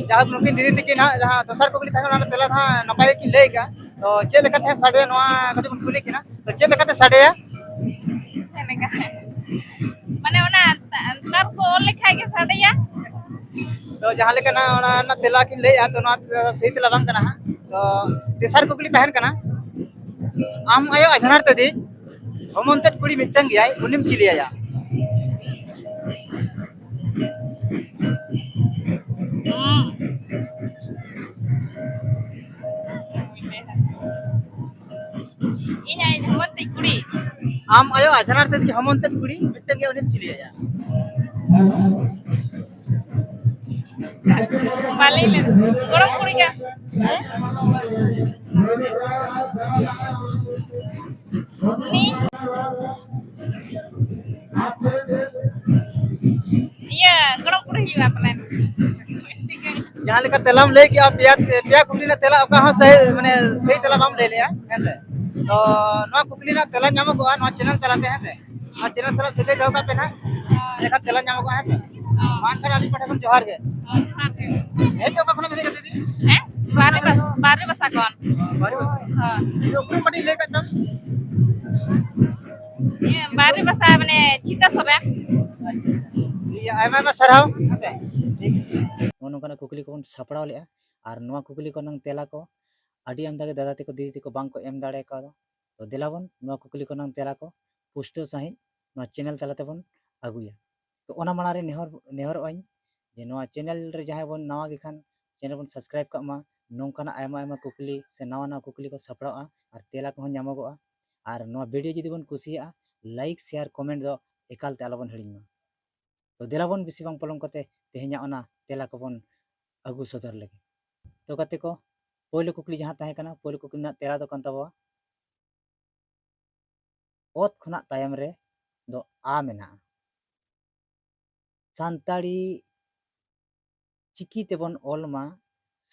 ᱡᱟᱦᱟᱸ ᱱᱩᱠᱤᱱ ᱫᱤᱫᱤ ᱛᱟᱹᱠᱤᱱ ᱦᱟᱸᱜ ᱡᱟᱦᱟᱸ ᱫᱚᱥᱟᱨ ᱠᱩᱠᱞᱤ ᱛᱟᱦᱮᱸ ᱠᱟᱱᱟ, ᱚᱱᱟ ᱛᱮᱞᱟ ᱫᱚ ᱦᱟᱸᱜ ᱱᱟᱯᱟᱭ ᱜᱮᱠᱤᱱ ᱞᱟᱹᱭ ᱠᱟᱜᱼᱟ᱾ ᱛᱚ ᱪᱮᱫ ᱞᱮᱠᱟᱛᱮ ᱦᱟᱸᱜ ᱥᱟᱰᱮᱭᱟ, ᱱᱚᱣᱟ ᱠᱟᱹᱴᱤᱡ ᱵᱚᱱ ᱠᱩᱞᱤ ᱠᱤᱱᱟ᱾ ᱛᱚ ᱪᱮᱫ ᱞᱮᱠᱟᱛᱮ ᱥᱟᱰᱮᱭᱟ? ᱪᱮᱫ ᱞᱮᱠᱟ? ᱢᱟᱱᱮ ᱚᱱᱟ ᱛᱟᱨ ᱠᱚ ᱚᱞ ᱞᱮᱠᱷᱟᱡ ᱜᱮ ᱥᱟᱰᱮᱭᱟ᱾ ᱛᱚ ᱡᱟᱦᱟᱸ ᱞᱮᱠᱟᱱᱟᱜ ᱚᱱᱟ ᱨᱮᱱᱟᱜ ᱛᱮᱞᱟ ᱠᱤᱱ ᱞᱟᱹᱭᱮᱜᱼᱟ, ᱛᱚ ᱱᱚᱣᱟ ᱥᱟᱹᱦᱤ ᱛᱮᱞᱟ ᱵᱟᱝ ᱠᱟᱱᱟ ᱦᱟᱸᱜ᱾ ᱛᱚ ᱛᱮᱥᱟᱨ ᱠᱩᱠᱞᱤ ᱛᱟᱦᱮᱱ ᱠᱟᱱᱟ, ᱟᱢ ᱟᱭᱳ ᱟᱡᱷᱱᱟᱨ ᱛᱮᱫᱤᱡ ᱦᱚᱢᱚᱱ ᱛᱮᱫ ᱠᱩᱲᱤ ᱢᱤᱫᱴᱟᱝ ᱜᱮᱭᱟᱭ, ᱩᱱᱤᱢ ᱪᱤᱞᱤᱭᱟᱭᱟ? ᱦᱩᱸ᱾ ᱤᱧ ᱟᱡ ᱦᱚᱢᱚᱱ ᱛᱤᱡ ᱠᱩᱲᱤ᱾ ᱟᱢ ᱟᱭᱳ ᱟᱡᱷᱱᱟᱨ ᱛᱮᱫᱤᱡ ᱦᱚᱢᱚᱱ ᱛᱮᱫ ᱠᱩᱲᱤ ᱢᱤᱫᱴᱟᱝ ᱜᱮᱭᱟ, ᱩᱱᱤᱢ ᱪᱤᱞᱤᱭᱟᱭᱟ? ᱵᱟᱞᱮ ᱢᱮᱱ, ᱜᱚᱲᱚᱢ ᱠᱩᱲᱤ ᱜᱮ᱾ ᱩᱱᱤ ᱤᱭᱟᱹ, ᱜᱚᱲᱚᱢ ᱠᱩᱲᱤ ᱦᱩᱭᱩᱜᱼᱟ ᱯᱟᱞᱮᱱ᱾ ᱡᱟᱦᱟᱸ ᱞᱮᱠᱟ ᱛᱮᱞᱟᱢ ᱞᱟᱹᱭ ᱠᱮᱜᱼᱟ, ᱯᱮᱭᱟ, ᱯᱮᱭᱟ ᱠᱩᱠᱞᱤ ᱨᱮᱱᱟᱜ ᱛᱮᱞᱟ ᱚᱠᱟ ᱦᱚᱸ ᱥᱟᱹᱦᱤ, ᱢᱟᱱᱮ ᱥᱟᱹᱦᱤ ᱛᱮᱞᱟ ᱵᱟᱢ ᱞᱟᱹᱭ ᱞᱮᱜᱼᱟ, ᱦᱮᱸ ᱥᱮ? ᱛᱚ ᱱᱚᱣᱟ ᱠᱩᱠᱞᱤ ᱨᱮᱱᱟᱜ ᱛᱮᱞᱟ ᱧᱟᱢᱚᱜᱚᱜᱼᱟ ᱱᱚᱣᱟ ᱪᱮᱱᱮᱞ ᱛᱟᱞᱟᱛᱮ, ᱦᱮᱸ ᱥᱮ? ᱱᱚᱣᱟ ᱪᱮᱱᱮᱞ ᱥᱟᱞᱟᱜ ᱥᱟᱹᱜᱟᱹᱭ ᱫᱚᱦᱚ ᱠᱟᱜ ᱯᱮ ᱱᱟᱦᱟᱜ, ᱮᱸᱰᱮᱠᱷᱟᱱ ᱛᱮᱞᱟ ᱧᱟᱢᱚᱜᱚᱜᱼᱟ, ᱦᱮᱸ ᱥᱮ? ᱢᱟ ᱮᱱᱠᱷᱟᱱ ᱟᱹᱞᱤᱧ ᱯᱟᱦᱴᱟ ᱠᱷᱚᱱ ᱡᱚᱦᱟᱨ ᱜᱮ᱾ ᱦᱮᱸ, ᱡᱚᱦᱟᱨ ᱜᱮ᱾ ᱦᱮᱡ ᱫᱚ ᱚᱠᱟ ᱠᱷᱚᱱᱟᱜ ᱵᱮᱱ ᱦᱮᱡ ᱠᱟᱱᱟ ᱫᱤᱫᱤ? ᱦᱮᱸ, ᱵᱟᱨᱮ ᱵᱟᱥ-, ᱵᱟᱨᱮ ᱵᱟᱥᱟ ᱠᱷᱚᱱ᱾ ᱵᱟᱨᱮ ᱵᱟᱥᱟ᱾ ᱦᱳᱭ᱾ ᱤᱧᱟᱹᱜ ᱩᱯᱨᱩᱢ ᱠᱟᱹᱴᱤᱡ ᱞᱟᱹᱭ ᱠᱟᱜ ᱛᱟᱢ᱾ ᱤᱭᱟᱹ, ᱵᱟᱨᱮ ᱵᱟᱥᱟ ᱢᱟᱱᱮ ᱪᱷᱤᱛᱟ ᱥᱚᱨᱮᱱ᱾ ᱤᱭᱟᱹ, ᱟᱭᱢᱟ ᱟᱭᱢᱟ ᱥᱟᱨᱦᱟᱣ, ᱦᱮᱸ ᱥᱮ? ᱱᱚᱜᱼᱚ ᱱᱚᱝᱠᱟᱱᱟᱜ ᱠᱩᱠᱞᱤ ᱠᱚᱵᱚᱱ ᱥᱟᱯᱲᱟᱣ ᱞᱮᱜᱼᱟ, ᱟᱨ ᱱᱚᱣᱟ ᱠᱩᱠᱞᱤ ᱠᱚ ᱨᱮᱱᱟᱝ ᱛᱮᱞᱟ ᱠᱚ ᱟᱹᱰᱤ ᱟᱢᱫᱟ ᱜᱮ ᱫᱟᱫᱟ ᱛᱟᱠᱚ, ᱫᱤᱫᱤ ᱛᱟᱠᱚ ᱵᱟᱝ ᱠᱚ ᱮᱢ ᱫᱟᱲᱮ ᱠᱟᱣᱫᱟ᱾ ᱛᱚ ᱫᱮᱞᱟ ᱵᱚᱱ ᱱᱚᱣᱟ ᱠᱩᱠᱞᱤ ᱠᱚ ᱨᱮᱱᱟᱝ ᱛᱮᱞᱟ ᱠᱚ ᱯᱩᱥᱴᱟᱹᱣ ᱥᱟᱺᱦᱤᱡ ᱱᱚᱣᱟ ᱪᱮᱱᱮᱞ ᱛᱟᱞᱟ ᱛᱮᱵᱚᱱ ᱟᱹᱜᱩᱭᱟ᱾ ᱛᱚ ᱚᱱᱟ ᱢᱟᱲᱟᱝ ᱨᱮ ᱱᱮᱦᱚᱨ, ᱱᱮᱦᱚᱨᱚᱜ ᱟᱹᱧ ᱡᱮ ᱱᱚᱣᱟ ᱪᱮᱱᱮᱞ ᱨᱮ ᱡᱟᱦᱟᱸᱭ ᱵᱚᱱ ᱱᱟᱣᱟ ᱜᱮ ᱠᱷᱟᱱ ᱪᱮᱱᱮᱞ ᱵᱚᱱ ᱥᱟᱵᱥᱠᱨᱟᱭᱤᱵ ᱠᱟᱜ ᱢᱟ᱾ ᱱᱚᱝᱠᱟᱱᱟᱜ ᱟᱭᱢᱟ ᱟᱭᱢᱟ ᱠᱩᱠᱞᱤ ᱥᱮ ᱱᱟᱣᱟ ᱱᱟᱣᱟ ᱠᱩᱠᱞᱤ ᱠᱚ ᱥᱟᱯᱲᱟᱜᱼᱟ, ᱟᱨ ᱛᱮᱞᱟ ᱠᱚᱦᱚᱸ ᱧᱟᱢᱚᱜᱚᱜᱼᱟ᱾ ᱟᱨ ᱱᱚᱣᱟ ᱵᱷᱤᱰᱤᱭᱳ ᱡᱩᱫᱤ ᱵᱚᱱ ᱠᱩᱥᱤᱭᱟᱜᱼᱟ, ᱞᱟᱭᱤᱠ, ᱥᱮᱭᱟᱨ, ᱠᱚᱢᱮᱱᱴ ᱫᱚ ᱮᱠᱟᱞ ᱛᱮ ᱟᱞᱚᱵᱚᱱ ᱦᱤᱲᱤᱧ ᱢᱟ᱾ ᱛᱚ ᱫᱮᱞᱟ ᱵᱚᱱ ᱵᱮᱥᱤ ᱵᱟᱝ ᱯᱚᱞᱚᱢ ᱠᱟᱛᱮ ᱛᱮᱦᱮᱧᱟᱜ ᱚᱱᱟ ᱛᱮᱞᱟ ᱠᱚᱵᱚᱱ ᱟᱹᱜᱩ ᱥᱚᱫᱚᱨ ᱞᱮᱜᱮ᱾ ᱛᱚ ᱜᱟᱛᱮ ᱠᱚ, ᱯᱳᱭᱞᱳ ᱠᱩᱠᱞᱤ ᱡᱟᱦᱟᱸ ᱛᱟᱦᱮᱸ ᱠᱟᱱᱟ, ᱯᱳᱭᱞᱳ ᱠᱩᱠᱞᱤ ᱨᱮᱱᱟᱜ ᱛᱮᱞᱟ ᱫᱚ ᱠᱟᱱ ᱛᱟᱵᱚᱣᱟ, ᱚᱛ ᱠᱷᱚᱱᱟᱜ ᱛᱟᱭᱚᱢ ᱨᱮ ᱫᱚ ᱟ ᱢᱮᱱᱟᱜᱼᱟ᱾ ᱥᱟᱱᱛᱟᱲᱤ ᱪᱤᱠᱤ ᱛᱮᱵᱚᱱ ᱚᱞ ᱢᱟ,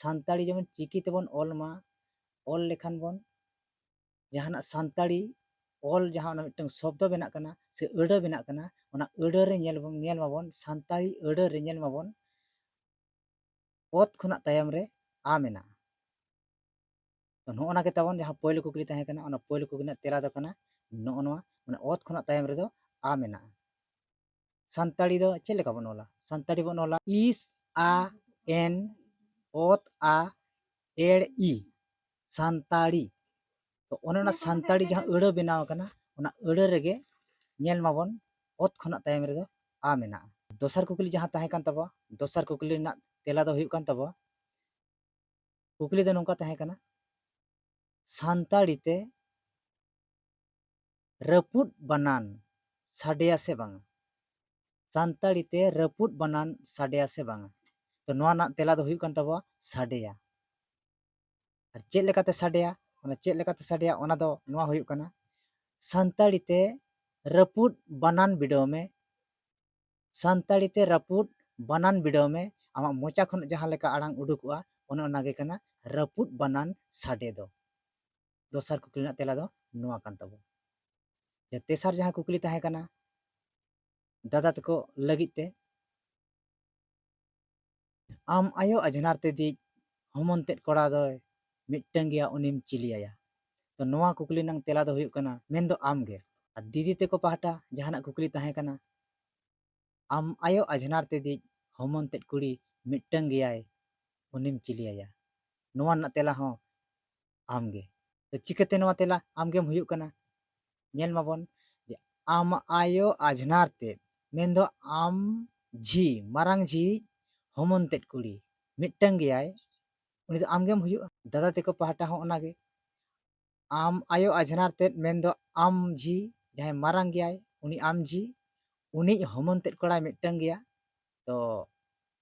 ᱥᱟᱱᱛᱟᱲᱤ ᱡᱮᱢᱚᱱ ᱪᱤᱠᱤ ᱛᱮᱵᱚᱱ ᱚᱞ ᱢᱟ, ᱚᱞ ᱞᱮᱠᱷᱟᱱ ᱵᱚᱱ ᱡᱟᱦᱟᱱᱟᱜ ᱥᱟᱱᱛᱟᱲᱤ ᱚᱞ, ᱡᱟᱦᱟᱸ ᱚᱱᱟ ᱢᱤᱫᱴᱟᱝ ᱥᱚᱵᱫᱚ ᱵᱮᱱᱟᱜ ᱠᱟᱱᱟ ᱥᱮ ᱟᱹᱲᱟᱹ ᱵᱮᱱᱟᱜ ᱠᱟᱱᱟ, ᱚᱱᱟ ᱟᱹᱲᱟᱹ ᱨᱮ ᱧᱮᱞ ᱵᱚᱱ, ᱧᱮᱞ ᱢᱟᱵᱚᱱ, ᱥᱟᱱᱛᱟᱲᱤ ᱟᱹᱲᱟᱹ ᱨᱮ ᱧᱮᱞ ᱢᱟᱵᱚᱱ, ᱚᱛ ᱠᱷᱚᱱᱟᱜ ᱛᱟᱭᱚᱢ ᱨᱮ ᱟ ᱢᱮᱱᱟᱜᱼᱟ᱾ ᱛᱚ ᱱᱚᱜᱼᱚ ᱱᱟ ᱜᱮ ᱛᱟᱵᱚᱱ ᱡᱟᱦᱟᱸ ᱯᱳᱭᱞᱳ ᱠᱩᱠᱞᱤ ᱛᱟᱦᱮᱸ ᱠᱟᱱᱟ, ᱚᱱᱟ ᱯᱳᱭᱞᱳ ᱠᱩᱠᱞᱤ ᱨᱮᱱᱟᱜ ᱛᱮᱞᱟ ᱫᱚ ᱠᱟᱱᱟ ᱱᱚᱜᱼᱚ ᱱᱚᱣᱟ, ᱢᱟᱱᱮ ᱚᱛ ᱠᱷᱚᱱᱟᱜ ᱛᱟᱭᱚᱢ ᱨᱮᱫᱚ ᱟ ᱢᱮᱱᱟᱜᱼᱟ᱾ ᱥᱟᱱᱛᱟᱲᱤ ᱫᱚ ᱪᱮᱫ ᱞᱮᱠᱟ ᱵᱚᱱ ᱚᱞᱟ? ᱥᱟᱱᱛᱟᱲᱤ ᱵᱚᱱ ᱚᱞᱟ ᱤᱥ ᱟ ᱮᱱ ᱚᱛ ᱟ ᱮᱲ ᱤ, ᱥᱟᱱᱛᱟᱲᱤ᱾ ᱛᱚ ᱚᱱᱮ ᱚᱱᱟ ᱥᱟᱱᱛᱟᱲᱤ ᱡᱟᱦᱟᱸ ᱟᱹᱲᱟᱹ ᱵᱮᱱᱟᱣ ᱟᱠᱟᱱᱟ, ᱚᱱᱟ ᱟᱹᱲᱟᱹ ᱨᱮᱜᱮ ᱧᱮᱞ ᱢᱟᱵᱚᱱ ᱚᱛ ᱠᱷᱚᱱᱟᱜ ᱛᱟᱭᱚᱢ ᱨᱮᱫᱚ ᱟ ᱢᱮᱱᱟᱜᱼᱟ᱾ ᱫᱚᱥᱟᱨ ᱠᱩᱠᱞᱤ ᱡᱟᱦᱟᱸ ᱛᱟᱦᱮᱸ ᱠᱟᱱ ᱛᱟᱵᱚᱣᱟ, ᱫᱚᱥᱟᱨ ᱠᱩᱠᱞᱤ ᱨᱮᱱᱟᱜ ᱛᱮᱞᱟ ᱫᱚ ᱦᱩᱭᱩᱜ ᱠᱟᱱ ᱛᱟᱵᱚᱣᱟ, ᱠᱩᱠᱞᱤ ᱫᱚ ᱱᱚᱝᱠᱟ ᱛᱟᱦᱮᱸ ᱠᱟᱱᱟ, ᱥᱟᱱᱛᱟᱲᱤ ᱛᱮ ᱨᱟᱹᱯᱩᱫ ᱵᱟᱱᱟᱱ ᱥᱟᱰᱮᱭᱟ ᱥᱮ ᱵᱟᱝᱟ? ᱥᱟᱱᱛᱟᱲᱤ ᱛᱮ ᱨᱟᱹᱯᱩᱫ ᱵᱟᱱᱟᱱ ᱥᱟᱰᱮᱭᱟ ᱥᱮ ᱵᱟᱝᱟ? ᱛᱚ ᱱᱚᱣᱟ ᱨᱮᱱᱟᱜ ᱛᱮᱞᱟ ᱫᱚ ᱦᱩᱭᱩᱜ ᱠᱟᱱ ᱛᱟᱵᱚᱣᱟ ᱥᱟᱰᱮᱭᱟ᱾ ᱟᱨ ᱪᱮᱫ ᱞᱮᱠᱟᱛᱮ ᱥᱟᱰᱮᱭᱟ? ᱚᱱᱟ ᱪᱮᱫ ᱞᱮᱠᱟᱛᱮ ᱥᱟᱰᱮᱭᱟ, ᱚᱱᱟ ᱫᱚ ᱱᱚᱣᱟ ᱦᱩᱭᱩᱜ ᱠᱟᱱᱟ, ᱥᱟᱱᱛᱟᱲᱤ ᱛᱮ ᱨᱟᱹᱯᱩᱫ ᱵᱟᱱᱟᱱ ᱵᱤᱰᱟᱹᱣ ᱢᱮ, ᱥᱟᱱᱛᱟᱲᱤ ᱛᱮ ᱨᱟᱹᱯᱩᱫ ᱵᱟᱱᱟᱱ ᱵᱤᱰᱟᱹᱣ ᱢᱮ, ᱟᱢᱟᱜ ᱢᱚᱪᱟ ᱠᱷᱚᱱ ᱡᱟᱦᱟᱸ ᱞᱮᱠᱟ ᱟᱲᱟᱝ ᱩᱰᱩᱠᱚᱜᱼᱟ, ᱚᱱᱮ ᱚᱱᱟ ᱜᱮ ᱠᱟᱱᱟ ᱨᱟᱹᱯᱩᱫ ᱵᱟᱱᱟᱱ ᱥᱟᱰᱮ ᱫᱚ᱾ ᱫᱚᱥᱟᱨ ᱠᱩᱠᱞᱤ ᱨᱮᱱᱟᱜ ᱛᱮᱞᱟ ᱫᱚ ᱱᱚᱣᱟ ᱠᱟᱱ ᱛᱟᱵᱚᱱᱟ᱾ ᱡᱮ ᱛᱮᱥᱟᱨ ᱡᱟᱦᱟᱸ ᱠᱩᱠᱞᱤ ᱛᱟᱦᱮᱸ ᱠᱟᱱᱟ ᱫᱟᱫᱟ ᱛᱟᱠᱚ ᱞᱟᱹᱜᱤᱫ ᱛᱮ, ᱟᱢ ᱟᱭᱳ ᱟᱡᱷᱱᱟᱨ ᱛᱮ ᱫᱤᱡ ᱦᱚᱢᱚᱱ ᱛᱮᱫ ᱠᱚᱲᱟ ᱫᱚᱭ ᱢᱤᱫᱴᱟᱝ ᱜᱮᱭᱟ, ᱩᱱᱤᱢ ᱪᱤᱞᱤᱭᱟᱭᱟ? ᱛᱚ ᱱᱚᱣᱟ ᱠᱩᱠᱞᱤ ᱨᱮᱱᱟᱜ ᱛᱮᱞᱟ ᱫᱚ ᱦᱩᱭᱩᱜ ᱠᱟᱱᱟ, ᱢᱮᱱᱫᱚ ᱟᱢ ᱜᱮ᱾ ᱟᱨ ᱫᱤᱫᱤ ᱛᱟᱠᱚ ᱯᱟᱦᱴᱟ ᱡᱟᱦᱟᱱᱟᱜ ᱠᱩᱠᱞᱤ ᱛᱟᱦᱮᱸ ᱠᱟᱱᱟ, ᱟᱢ ᱟᱭᱳ ᱟᱡᱷᱱᱟᱨ ᱛᱮ ᱫᱤᱡ ᱦᱚᱢᱚᱱ ᱛᱮᱫ ᱠᱩᱲᱤ ᱢᱤᱫᱴᱟᱝ ᱜᱮᱭᱟᱭ, ᱩᱱᱤᱢ ᱪᱤᱞᱤᱭᱟᱭᱟ? ᱱᱚᱣᱟ ᱨᱮᱱᱟᱜ ᱛᱮᱞᱟ ᱦᱚᱸ ᱟᱢ ᱜᱮ᱾ ᱛᱚ ᱪᱤᱠᱟᱹᱛᱮ ᱱᱚᱣᱟ ᱛᱮᱞᱟ ᱟᱢ ᱜᱮᱢ ᱦᱩᱭᱩᱜ ᱠᱟᱱᱟ? ᱧᱮᱞ ᱢᱟᱵᱚᱱ ᱡᱮ ᱟᱢ ᱟᱭᱳ ᱟᱡᱷᱱᱟᱨ ᱛᱮᱫ, ᱢᱮᱱᱫᱚ ᱟᱢ ᱡᱷᱤ, ᱢᱟᱨᱟᱝ ᱡᱷᱤ ᱦᱚᱢᱚᱱ ᱛᱮᱫ ᱠᱩᱲᱤ ᱢᱤᱫᱴᱟᱝ ᱜᱮᱭᱟᱭ, ᱩᱱᱤ ᱫᱚ ᱟᱢ ᱜᱮᱢ ᱦᱩᱭᱩᱜᱼᱟ᱾ ᱫᱟᱫᱟ ᱛᱟᱠᱚ ᱯᱟᱦᱴᱟ ᱦᱚᱸ ᱚᱱᱟᱜᱮ, ᱟᱢ ᱟᱭᱳ ᱟᱡᱷᱱᱟᱨ ᱛᱮᱫ, ᱢᱮᱱᱫᱚ ᱟᱢ ᱡᱷᱤ, ᱡᱟᱦᱟᱸᱭ ᱢᱟᱨᱟᱝ ᱜᱮᱭᱟᱭ, ᱩᱱᱤ ᱟᱢ ᱡᱷᱤ, ᱩᱱᱤᱭᱤᱡ ᱦᱚᱢᱚᱱ ᱛᱮᱫ ᱠᱚᱲᱟᱭ ᱢᱤᱫᱴᱟᱝ ᱜᱮᱭᱟ᱾ ᱛᱚ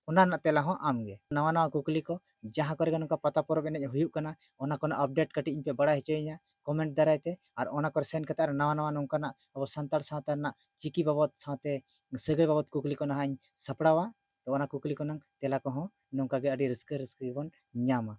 ᱚᱱᱟ ᱨᱮᱱᱟᱜ ᱛᱮᱞᱟ ᱦᱚᱸ ᱟᱢ ᱜᱮ᱾ ᱱᱟᱣᱟ ᱱᱟᱣᱟ ᱠᱩᱠᱞᱤ ᱠᱚ, ᱡᱟᱦᱟᱸ ᱠᱚᱨᱮ ᱜᱮ ᱱᱚᱝᱠᱟ ᱯᱟᱛᱟ ᱯᱚᱨᱚᱵᱽ ᱮᱱᱮᱡ ᱦᱩᱭᱩᱜ ᱠᱟᱱᱟ, ᱚᱱᱟ ᱠᱚᱨᱮᱱᱟᱜ update ᱠᱟᱹᱴᱤᱡ ᱤᱧ ᱯᱮ ᱵᱟᱲᱟᱭ ᱦᱚᱪᱚᱭᱤᱧᱟ comment ᱫᱟᱨᱟᱭ ᱛᱮ, ᱟᱨ ᱚᱱᱟ ᱠᱚᱨᱮ ᱥᱮᱱ ᱠᱟᱛᱮ ᱟᱨ ᱱᱟᱣᱟ ᱱᱟᱣᱟ ᱱᱚᱝᱠᱟᱱᱟᱜ ᱟᱵᱚ ᱥᱟᱱᱛᱟᱲ ᱥᱟᱶᱛᱟ ᱨᱮᱱᱟᱜ ᱪᱤᱠᱤ ᱵᱟᱵᱚᱫ ᱥᱟᱶᱛᱮ ᱥᱟᱹᱜᱟᱹᱭ ᱵᱟᱵᱚᱫ ᱠᱩᱠᱞᱤ ᱠᱚ ᱱᱟᱦᱟᱜ ᱤᱧ ᱥᱟᱯᱲᱟᱣᱟ᱾ ᱛᱚ ᱚᱱᱟ ᱠᱩᱠᱞᱤ ᱠᱚᱨᱮᱱᱟᱜ ᱛᱮᱞᱟ ᱠᱚᱦᱚᱸ ᱱᱚᱝᱠᱟ ᱜᱮ ᱟᱹᱰᱤ ᱨᱟᱹᱥᱠᱟᱹ ᱨᱟᱹᱥᱠᱟᱹ ᱜᱮᱵᱚᱱ ᱧᱟᱢᱟ᱾